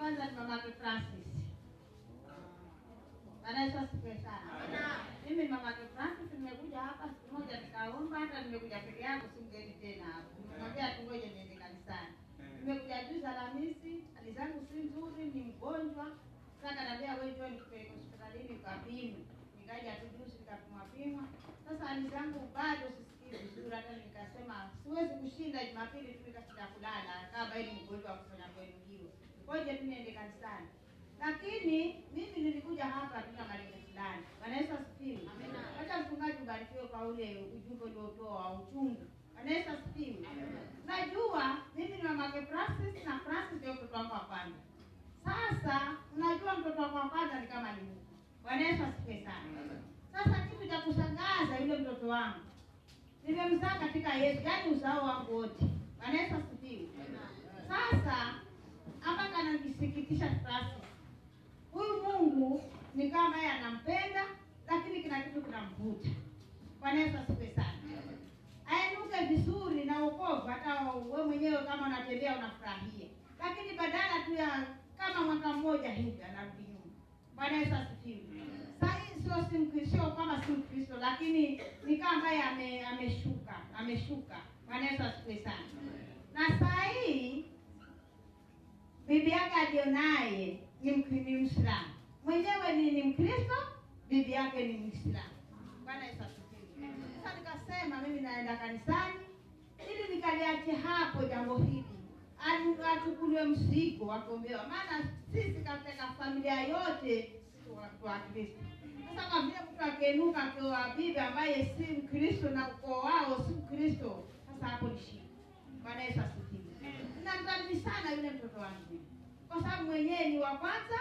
kwanza ni mamake Francis. Bwana Yesu asifiwe sana. Mimi ni mamake Francis, nimekuja hapa siku moja nikaomba, hata nimekuja peke yangu, si mgeni tena hapa. Nimemwambia tu ngoja niende kanisani. Nimekuja juzi Alhamisi, hali zangu si nzuri, ni mgonjwa. Sasa akaniambia wewe njoo nikupeleke hospitalini ukapimwe. Nikaja tu juzi nikapimwa pimwa. Sasa hali zangu bado sisikii vizuri, hata nikasema siwezi kushinda Jumapili tu nikashinda kulala kama ni mgonjwa wa kufanya kuinuliwa. Ngoja tu niende kanisani. Lakini mimi nilikuja hapa tuna malengo fulani. Bwana Yesu asifiwe. Amina. Acha mchungaji ubarikiwe kwa ule ujumbe uliotoa wa uchungu. Bwana Yesu asifiwe. Najua mimi ni mamake Francis na Francis ndio mtoto wangu wa kwanza. Sasa unajua mtoto wangu wa kwanza ni kama ni Mungu. Bwana Yesu asifiwe sana. Sasa kitu cha kushangaza, yule mtoto wangu nimemzaa katika Yesu, yaani uzao wangu wote. Bwana Yesu asifiwe. Sasa hapa kananisikitisha Francis. Huyu Mungu ni kama yeye anampenda, lakini kina kitu kinamvuta. Bwana Yesu asifiwe sana. Ainuke vizuri na wokovu, hata wewe mwenyewe kama unatembea unafurahia. Lakini badala tu ya kama mwaka mmoja hivi anarudi nyuma. Bwana Yesu asifiwe. Sasa hii sio kama si Mkristo, lakini ni kama yeye ameshuka, ameshuka. Bwana Yesu asifiwe sana. Na saa hii bibi yake alionaye ni Muislamu. Mwenyewe ni Mkristo, bibi yake ni Muislamu. Bwana Yesu asifiwe. Sasa nikasema mimi naenda kanisani ili nikaliache hapo jambo hili. Achukuliwe mzigo wa kuombewa. Maana sisi katika familia yote sisi wa Kristo. Sasa kama vile mtu akienuka kwa bibi ambaye si Mkristo na ukoo wao si Mkristo, sasa hapo ni shida. Bwana Yesu asifiwe. Ninamthamini sana yule mtoto wangu, kwa sababu mwenyewe ni wa kwanza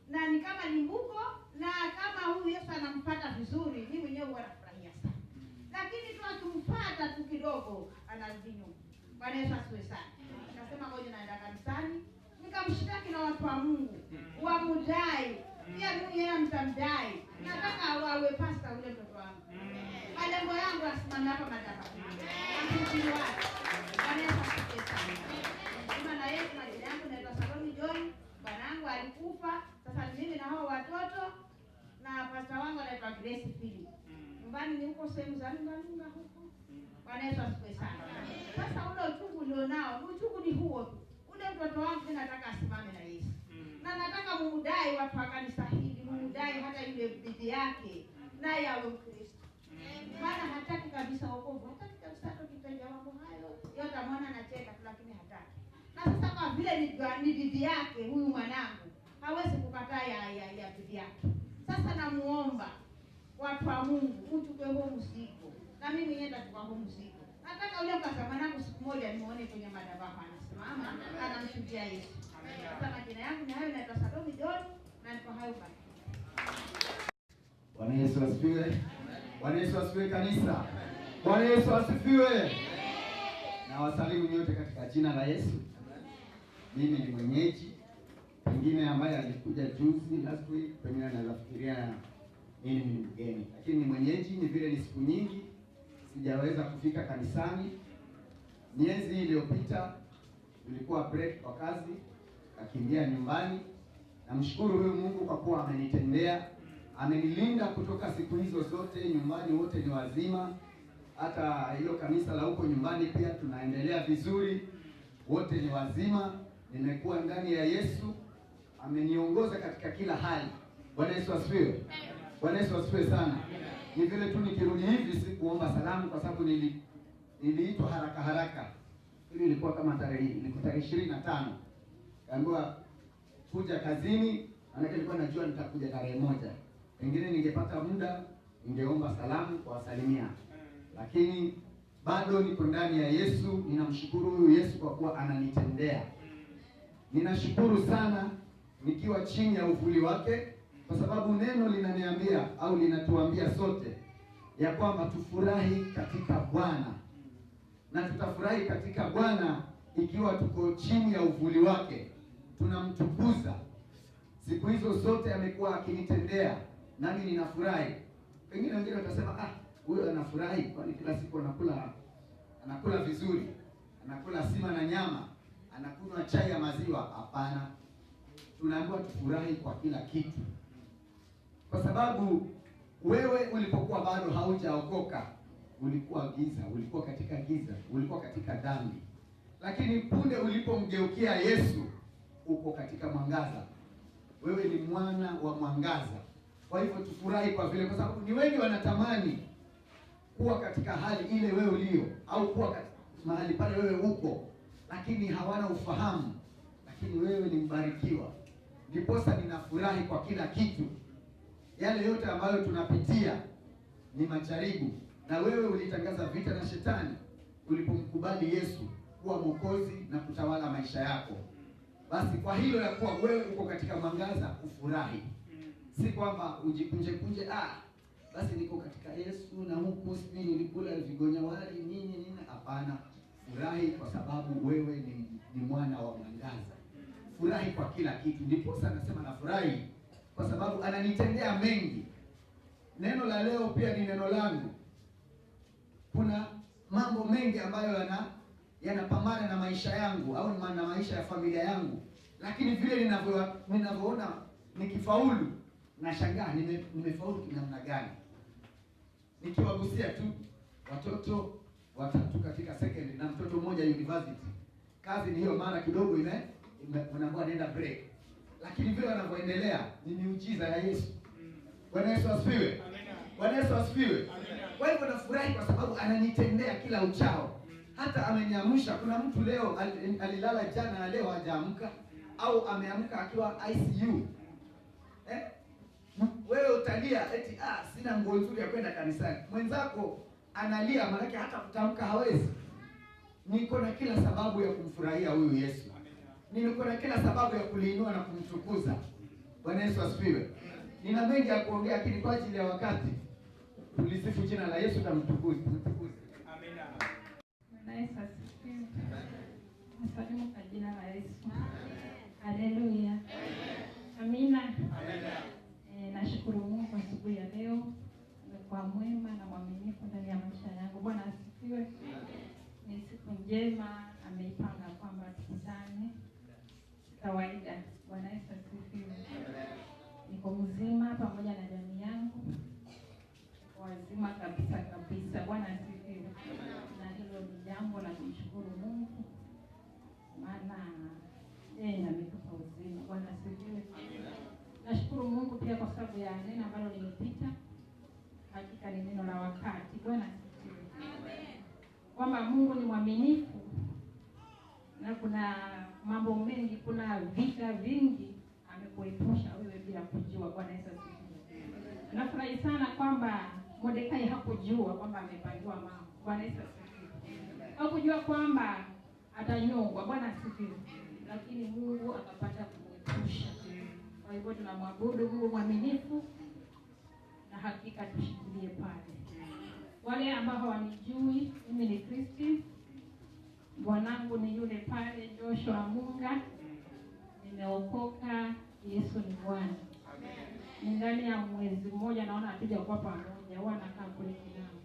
na ni kama ni mbuko, na kama huyu Yesu anampata vizuri, mimi mwenyewe huwa nafurahia sana. Lakini tu akimfuata tu kidogo anarudi nyuma. Bwana Yesu asifiwe sana. Nikasema ngoja naenda kanisani, nikamshitaki na watu wa Mungu wamudai. Pia mimi yeye mtamdai. Nataka awe pastor yule mtoto wangu. Malengo yangu asimame hapa madhabahuni. Amhubiri watu. Bwana Yesu asifiwe sana. Kama na Yesu, majina yangu naitwa Salome John. Bwanangu alikufa. Sasa mimi na hao watoto na pastor wangu anaitwa Grace Philip. Nyumbani ni huko sehemu za Lunga huko. Bwana Yesu asifiwe sana. Sasa ule uchungu ulionao, uchungu ni huo tu. Ule mtoto wangu nataka asimame na Yesu. Na nataka mumudai watu wa kanisa hili, mumudai hata yule bibi yake naye awe Mkristo. Maana hataki kabisa wokovu, hataki kabisa hata kitaja mambo hayo. Yote mwana anacheka tu lakini hataki. Na sasa kwa vile ni bibi yake huyu mwanangu, hawezi kukataa ya bibi yake. Sasa namuomba watu wa Mungu uchukue huo mzigo. Na mimi nienda kwa huo mzigo. Nataka ule mkaza mwanangu siku moja nimuone kwenye madhabahu anasimama anamshuhudia Yesu. Sasa majina yangu ni hayo, naitwa Salome John na niko hayo basi. Bwana Yesu asifiwe. Bwana Yesu asifiwe kanisa. Bwana Yesu asifiwe. Na wasalimu nyote katika jina la Yesu. Mimi ni mwenyeji, pengine ambaye alikuja juzi last week, pengine anaweza fikiria mimi ni mgeni, lakini ni mwenyeji. Ni vile ni siku nyingi sijaweza kufika kanisani. Miezi iliyopita nilikuwa break kwa kazi, kakimbia nyumbani. Namshukuru huyu Mungu kwa kuwa amenitendea, amenilinda kutoka siku hizo zote. Nyumbani wote ni wazima, hata hilo kanisa la huko nyumbani pia tunaendelea vizuri, wote ni wazima. Nimekuwa ndani ya Yesu, ameniongoza katika kila hali. Bwana Yesu asifiwe. Bwana Yesu asifiwe sana. Ni vile tu nikirudi hivi sikuomba salamu kwa sababu niliitwa haraka haraka. Hili ilikuwa kama tarehe, ilikuwa tarehe 25. Kaambiwa kuja kazini, maana nilikuwa najua nitakuja tarehe 1. Pengine ningepata muda ningeomba salamu kuwasalimia. Lakini bado niko ndani ya Yesu. Ninamshukuru huyu Yesu kwa kuwa ananitendea. Ninashukuru sana nikiwa chini ya uvuli wake, kwa sababu neno linaniambia au linatuambia sote ya kwamba tufurahi katika Bwana. Na tutafurahi katika Bwana ikiwa tuko chini ya uvuli wake, tunamtukuza. Siku hizo zote amekuwa akinitendea, nami ninafurahi. Pengine wengine watasema, ah, huyo anafurahi kwani kila siku anakula vizuri, anakula sima na nyama, anakunywa chai ya maziwa. Hapana. Tunaambiwa tufurahi kwa kila kitu, kwa sababu wewe ulipokuwa bado haujaokoka ulikuwa giza, ulikuwa katika giza, ulikuwa katika dhambi. Lakini punde ulipomgeukia Yesu uko katika mwangaza. Wewe ni mwana wa mwangaza. Kwa hivyo tufurahi kwa vile, kwa sababu ni wengi wanatamani kuwa katika hali ile wewe ulio, au kuwa mahali pale wewe uko, lakini hawana ufahamu. Lakini wewe ni mbarikiwa. Ndiposa ninafurahi kwa kila kitu. Yale yote ambayo tunapitia ni majaribu, na wewe ulitangaza vita na shetani ulipomkubali Yesu kuwa Mwokozi na kutawala maisha yako. Basi kwa hilo ya kuwa wewe uko katika mwangaza, ufurahi. Si kwamba ujikunje kunje, basi niko katika Yesu na huku sijui nilikula vigonya wali nini nini. Hapana, furahi kwa sababu wewe ni mwana wa mwangaza. Furahi kwa kila kitu. Ndiposa anasema nafurahi kwa sababu ananitendea mengi. Neno la leo pia ni neno langu. Kuna mambo mengi ambayo yanapambana na maisha yangu au na maisha ya familia yangu, lakini vile ninavyoona nikifaulu nashangaa nimefaulu namna gani. Nikiwagusia tu watoto watatu katika secondary na mtoto mmoja university, kazi ni hiyo, mara kidogo unaambiwa nenda break, lakini vile wanavyoendelea ni miujiza ya Yesu. Bwana Yesu asifiwe. Bwana Yesu asifiwe. Kwa hivyo nafurahi kwa sababu ananitendea kila uchao. Hata ameniamsha. Kuna mtu leo alilala jana na leo hajaamka, au ameamka akiwa ICU. Wewe utalia eti sina nguo nzuri ya kwenda kanisani. Mwenzako analia maana hata kutamka hawezi. Niko na kila sababu ya kumfurahia huyu Yesu. Niko na kila sababu ya kuliinua na kumtukuza. Bwana Yesu asifiwe. Nina mengi ya kuongea, lakini kwa ajili ya wakati tulisifu jina la Yesu na mtukuze. Amina. Bwana Yesu asifiwe. Asalimu kwa jina la Yesu. Haleluya. Amina. Amina. Nashukuru Mungu asubuhi ya leo, amekuwa mwema na mwaminifu ndani ya maisha yangu. Bwana asifiwe. Ni siku njema ameipanga kwamba tukutane kawaida. Bwana Yesu asifiwe. Niko mzima pamoja na jamii yangu, wazima kabisa kabisa. Bwana asifiwe. Na hilo ni jambo la kumshukuru Mungu, maana yeye ametupa uzima. Bwana asifiwe. Nashukuru Mungu pia kwa sababu ya neno ambalo limepita. Hakika ni neno la wakati. Bwana asifiwe. Kwamba Mungu ni mwaminifu, na kuna mambo mengi, kuna vita vingi amekuepusha wewe bila kujua. Bwana Yesu asifiwe. Nafurahi sana kwamba Mordekai hakujua kwamba amepangiwa mambo. Bwana Yesu asifiwe. Hakujua kwamba atanyongwa. Bwana asifiwe. Lakini Mungu akapata kumwepusha. Kwa hivyo tunamwabudu Mungu mwaminifu, na hakika tushikilie pale. Wale ambao hawanijui, mimi ni Christine. Bwanangu ni yule pale Joshua Munga. Nimeokoka, Yesu ni Bwana. Ni ndani ya mwezi mmoja naona hatuja kuwa pamoja, huwa nakaa kule Kinango.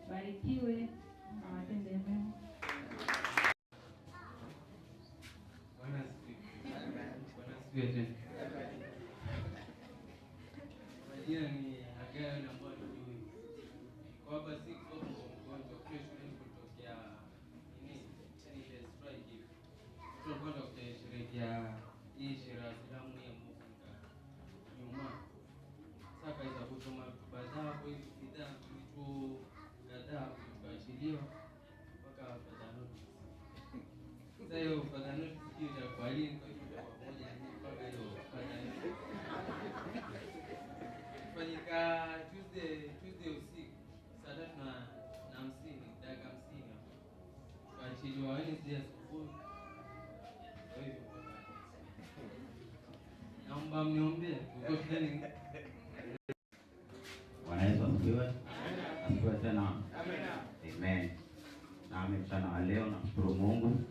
Barikiwe, awatende mema. Bwana asifiwe. Bwana asifiwe tena. Majina ni Hagayo na Mbwa Jui. Kwa hapa si kwa mgonjwa kesho shuleni kutokea nini? Ni ile strike hivi. Tulikuwa tunasherehekea hii sherehe ya Islamu ya Mungu nyuma. Sasa kaiza kusoma baadhi hapo hivi bidhaa vitu kadhaa tukaachiliwa mpaka further notice. Sasa hiyo further notice hiyo itakuwa lini? Kwa hiyo pamoja mpaka hiyo further notice. Fanyika Tuesday usiku saa 3:50 dakika 50 hapo. Tukaachiliwa Wednesday asubuhi. Kwa hivyo naomba mniombee kwa shuleni. Bwana Yesu asifiwe. Asifiwe tena. Amen. Nami mchana wa leo namshukuru Mungu,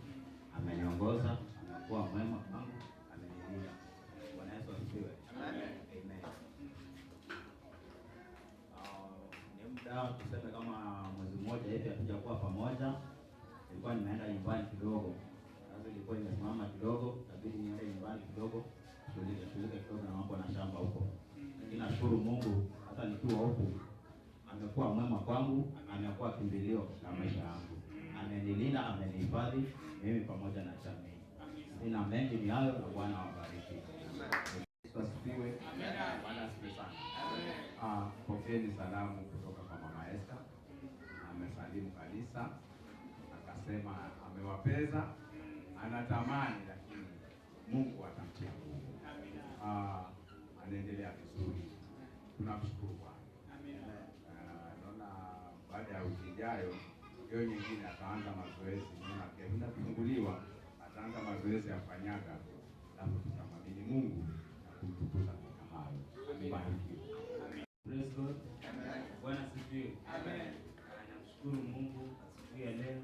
ameniongoza, amekuwa mwema kwangu, amenilinda. Bwana Yesu asifiwe. Amen. Ni muda tuseme kama mwezi mmoja hivi hatujakuwa pamoja. Nilikuwa nimeenda nyumbani kidogo. Kazi ilikuwa imesimama kidogo, ikabidi niende nyumbani kidogo. Shughulika shughulika kidogo na mambo na shamba huko. Lakini nashukuru Mungu hata nikiwa huku amekuwa mwema kwangu, amekuwa kimbilio la maisha yangu. Amenilinda, amenihifadhi mimi pamoja na jamii. Sina mengi, ni hayo, na Bwana awabariki. Yesu asifiwe. Bwana asifiwe sana. Pokeeni salamu kutoka kwa Mama Esther. Amesalimu kanisa, akasema amewapeza, anatamani lakini Mungu atamtia nguvu. Anaendelea vizuri. Tunamshukuru Bwana. Naona baada ya wiki ijayo hiyo nyingine ataanza mazoezi. Naona akienda kufunguliwa ataanza mazoezi ya kukanyaga, alafu tutamwamini Mungu na kumtukuza katika hayo. Barikiwe. Praise God. Bwana asifiwe. Amen. Namshukuru Mungu asubuhi ya leo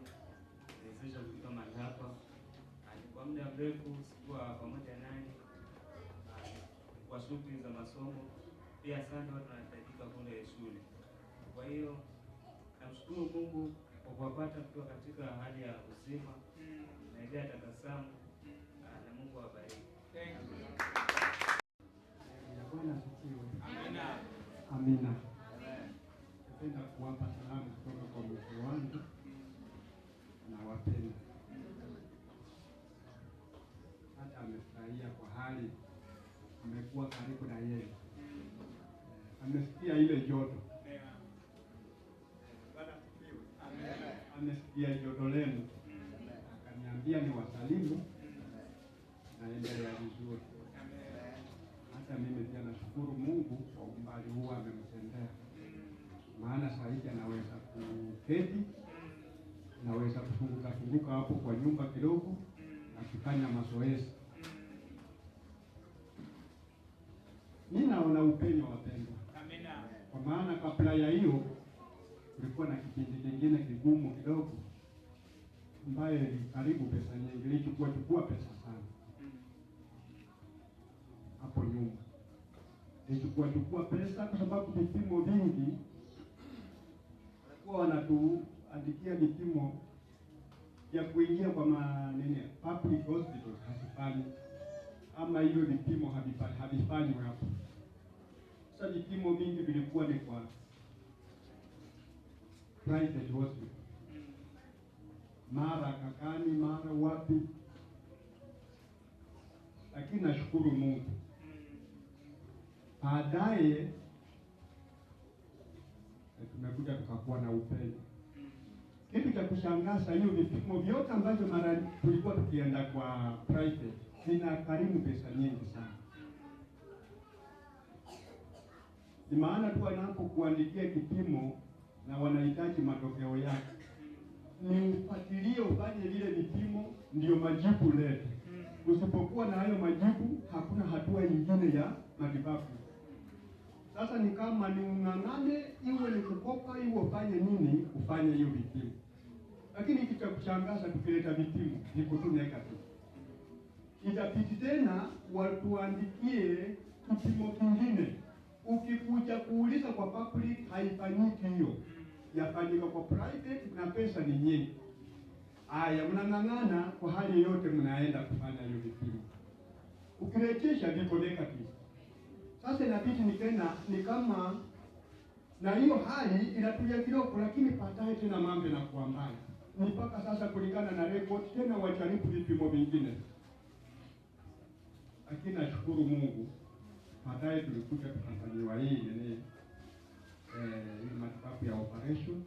niwezesha kufika mahali hapa. Kwa muda mrefu sikuwa pamoja naye kwa shughuli za masomo, pia sana watu wanahitajika kule shule. Kwa hiyo namshukuru Mungu kwa kuwapata mkiwa katika hali ya uzima na ile ya tabasamu, na Mungu awabariki. Bwana asifiwe. Amina. Napenda kuwapa salamu kutoka kwa mke wangu na wapenda. Hata amefurahia kwa hali amekuwa karibu na yeye. Amesikia ile joto. Bwana asifiwe. Amesikia joto lenu. Akaniambia ni wasalimu naendelea vizuri. Hata mimi pia nashukuru Mungu kwa umbali huu amemtendea. Maana sahizi anaweza kuketi, anaweza kufunguka funguka hapo kwa nyumba kidogo akifanya mazoezi. Mimi naona upenyo, wapendwa. Kwa maana kabla ya hiyo kulikuwa na kipindi kingine kigumu kidogo ambaye karibu pesa nyingi, ilichukua pesa sana hapo nyuma. Ilichukua pesa kwa sababu vipimo vingi walikuwa wanatuandikia vipimo ya kuingia kwa manene public hospitals hazifanyi, ama hiyo vipimo havifanywi hapo. Sasa vipimo vingi vilikuwa ni kwa private hospital, mara Kakani, mara wapi. Lakini nashukuru Mungu, baadaye tumekuja tukakuwa na upenyo. Kitu cha kushangaza, hiyo vipimo vyote ambavyo mara tulikuwa tukienda kwa private vina karimu pesa nyingi sana. Ni maana tu wanapokuandikia kipimo na wanahitaji matokeo yake, ni ufuatilie ufanye vile vipimo ndio majibu lete. Usipokuwa na hayo majibu, hakuna hatua nyingine ya matibabu. Sasa ni kama ni ung'ang'ane, iwe ni kukopa, iwe ufanye nini, ufanye hiyo vipimo. Lakini kitu cha kushangaza, tukileta vipimo viko tu negative, itabidi tena watuandikie kipimo kingine. Ukikuja kuuliza kwa public haifanyiki hiyo, yafanyika kwa private na pesa ni nyingi. Aya, mnang'ang'ana kwa hali yote, mnaenda kufanya hiyo vipimo, ukirejesha viko negative. Sasa inabidi ni tena ni kama na hiyo hali inatulia kidogo, lakini baadaye tena mambo yanakuwa mbaya. Ni mpaka sasa kulingana na record tena wajaribu vipimo vingine. Lakini nashukuru Mungu, baadaye tulikuja tukafanyiwa hii nini hii matibabu ya operation,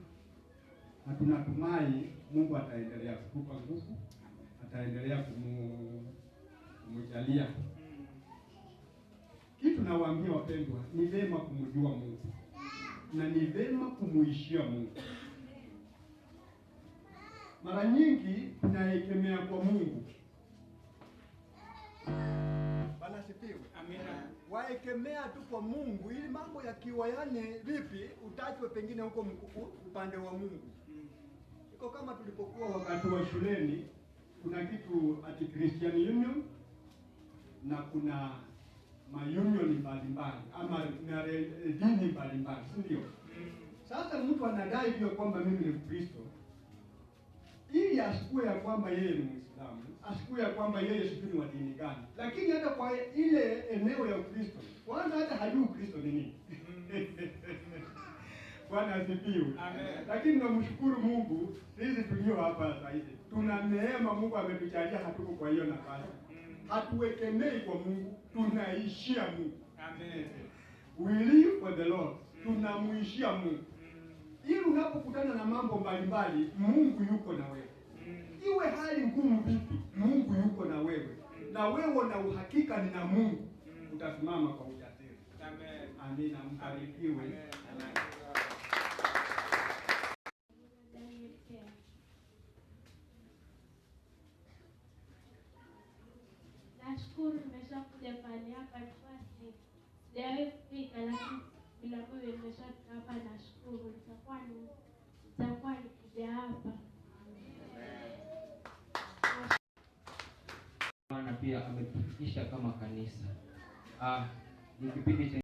na tunatumai Mungu ataendelea kutupa nguvu, ataendelea kumjalia. Kitu nawaambia wapendwa, ni vema kumjua Mungu na ni vema kumuishia Mungu. Mara nyingi tunaegemea kwa Mungu. Bwana asifiwe. Amina. Waekemea tu kwa Mungu ili mambo yakiwa yani vipi utachwe pengine huko upande wa Mungu. Iko kama tulipokuwa wakati wa shuleni, kuna kitu ati Christian Union na kuna maunion mbalimbali ama na dini mbalimbali, si ndio? Sasa mtu anadai hiyo kwamba mimi ni Mkristo, Ili asikue ya kwamba yeye ni Muislamu, asikue ya kwamba yeye sijui ni wa dini gani, lakini hata kwa ile eneo ya Ukristo, kwanza hata hajui Ukristo ni nini. Bwana asifiwe. Lakini namshukuru Mungu, sisi tulio hapa sasa hivi tuna neema, Mungu ametujalia, hatuko kwa hiyo nafasi. Hatuwekemei kwa Mungu, tunaishia Mungu. Amen. We live for the Lord. Tunamuishia Mungu. Ili unapokutana na mambo mbalimbali, Mungu yuko na wewe. Iwe hali ngumu vipi, Mungu yuko na wewe. Na wewe na uhakika ni na Mungu, utasimama kwa ujasiri. Amen. Amina, mbarikiwe. Amen. Nashukuru nimeshakuja pale hapa, sijawahi kufika, lakini bila wewe nimeshafika hapa. Nashukuru, nitakuwa nikija hapa. Bwana pia ametufikisha kama kanisa. Ni kipindi cha